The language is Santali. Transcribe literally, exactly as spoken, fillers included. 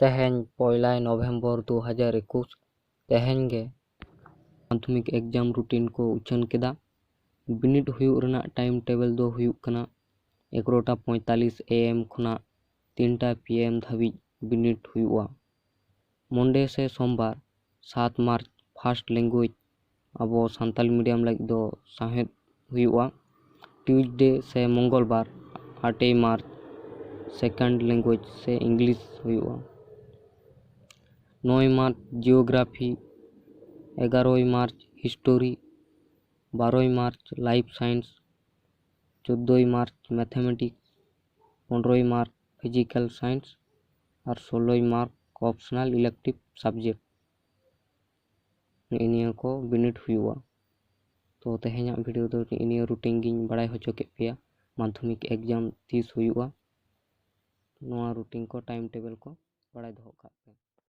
ᱛᱮᱦᱮᱧ ᱯᱚᱭᱞᱟᱭ ᱱᱚᱵᱷᱮᱢᱵᱚᱨ ᱫᱩ ᱦᱟᱡᱟᱨ ᱮᱠᱩᱥ᱾ ᱛᱮᱦᱮᱧ ᱜᱮ ᱢᱟᱫᱽᱫᱷᱚᱢᱤᱠ ᱮᱠᱡᱟᱢ ᱨᱩᱴᱤᱱ ᱠᱚ ᱩᱪᱷᱟᱹᱱ ᱠᱮᱫᱟ᱾ ᱵᱤᱱᱤᱰ ᱦᱩᱭᱩᱜ ᱨᱮᱱᱟᱜ ᱴᱟᱭᱤᱢ ᱴᱮᱵᱤᱞ ᱫᱚ ᱦᱩᱭᱩᱜ ᱠᱟᱱᱟ ᱮᱜᱟᱨᱚᱴᱟ ᱯᱚᱸᱭᱛᱟᱞᱤᱥ ᱮ ᱮᱢ ᱠᱷᱚᱱᱟᱜ ᱛᱤᱱᱴᱟ ᱯᱤ ᱮᱢ ᱫᱷᱟᱹᱵᱤᱡ ᱵᱤᱱᱤᱰ ᱦᱩᱭᱩᱜᱼᱟ᱾ ᱢᱚᱱᱰᱮ ᱥᱮ ᱥᱳᱢᱵᱟᱨ, ᱥᱟᱛ ᱢᱟᱨᱪ, ᱯᱷᱟᱥᱴ ᱞᱮᱝᱜᱩᱭᱮᱡᱽ, ᱟᱵᱚ ᱥᱟᱱᱛᱟᱞᱤ ᱢᱤᱰᱤᱭᱟᱢ ᱞᱟᱹᱜᱤᱫ ᱫᱚ ᱥᱟᱶᱦᱮᱫ ᱦᱩᱭᱩᱜᱼᱟ᱾ ᱴᱤᱭᱩᱥᱰᱮ ᱥᱮ ᱢᱚᱝᱜᱚᱞᱵᱟᱨ, ᱟᱴᱮᱭ ᱢᱟᱨᱪ, ᱥᱮᱠᱮᱱᱰ ᱞᱮᱝᱜᱩᱭᱮᱡᱽ ᱥᱮ ᱤᱝᱞᱤᱥ ᱦᱩᱭᱩᱜᱼᱟ᱾ ᱱᱚᱭ ᱢᱟᱨᱪ ᱡᱤᱭᱳᱜᱨᱟᱯᱷᱤ, ᱮᱜᱟᱨᱚᱭ ᱢᱟᱨᱪ ᱦᱤᱥᱴᱳᱨᱤ, ᱵᱟᱨᱚᱭ ᱢᱟᱨᱪ ᱞᱟᱭᱤᱯᱷ ᱥᱟᱭᱮᱱᱥ, ᱪᱳᱫᱽᱫᱳᱭ ᱢᱟᱨᱪ ᱢᱮᱛᱷᱮᱢᱮᱴᱤᱠᱥ, ᱯᱚᱱᱨᱚᱭ ᱢᱟᱨᱪ ᱯᱷᱤᱡᱤᱠᱮᱞ ᱥᱟᱭᱮᱱᱥ ᱟᱨ ᱥᱳᱞᱳᱭ ᱢᱟᱨᱪ ᱚᱯᱥᱚᱱᱟᱞ ᱤᱞᱮᱠᱴᱤᱵᱷ ᱥᱟᱵᱡᱮᱠᱴ᱾ ᱱᱮᱜᱼᱮ ᱱᱤᱭᱟᱹ ᱠᱚ ᱵᱤᱱᱤᱰ ᱦᱩᱭᱩᱜᱼᱟ᱾ ᱛᱚ ᱛᱮᱦᱮᱧᱟᱜ ᱵᱷᱤᱰᱤᱭᱳ ᱫᱚ ᱱᱮᱜᱼᱮ ᱱᱤᱭᱟᱹ ᱨᱩᱴᱤᱱ ᱜᱤᱧ ᱵᱟᱲᱟᱭ ᱦᱚᱪᱚ ᱠᱮᱫ ᱯᱮᱭᱟ, ᱢᱟᱫᱽᱫᱷᱚᱢᱤᱠ ᱮᱠᱡᱟᱢ ᱛᱤᱥ ᱦᱩᱭᱩᱜᱼᱟ, ᱱᱚᱣᱟ ᱨᱩᱴᱤᱱ ᱠᱚ, ᱴᱟᱭᱤᱢ ᱴᱮᱵᱤᱞ ᱠᱚ ᱵᱟᱲᱟᱭ ᱫᱚᱦᱚ ᱠᱟᱜ ᱯᱮ᱾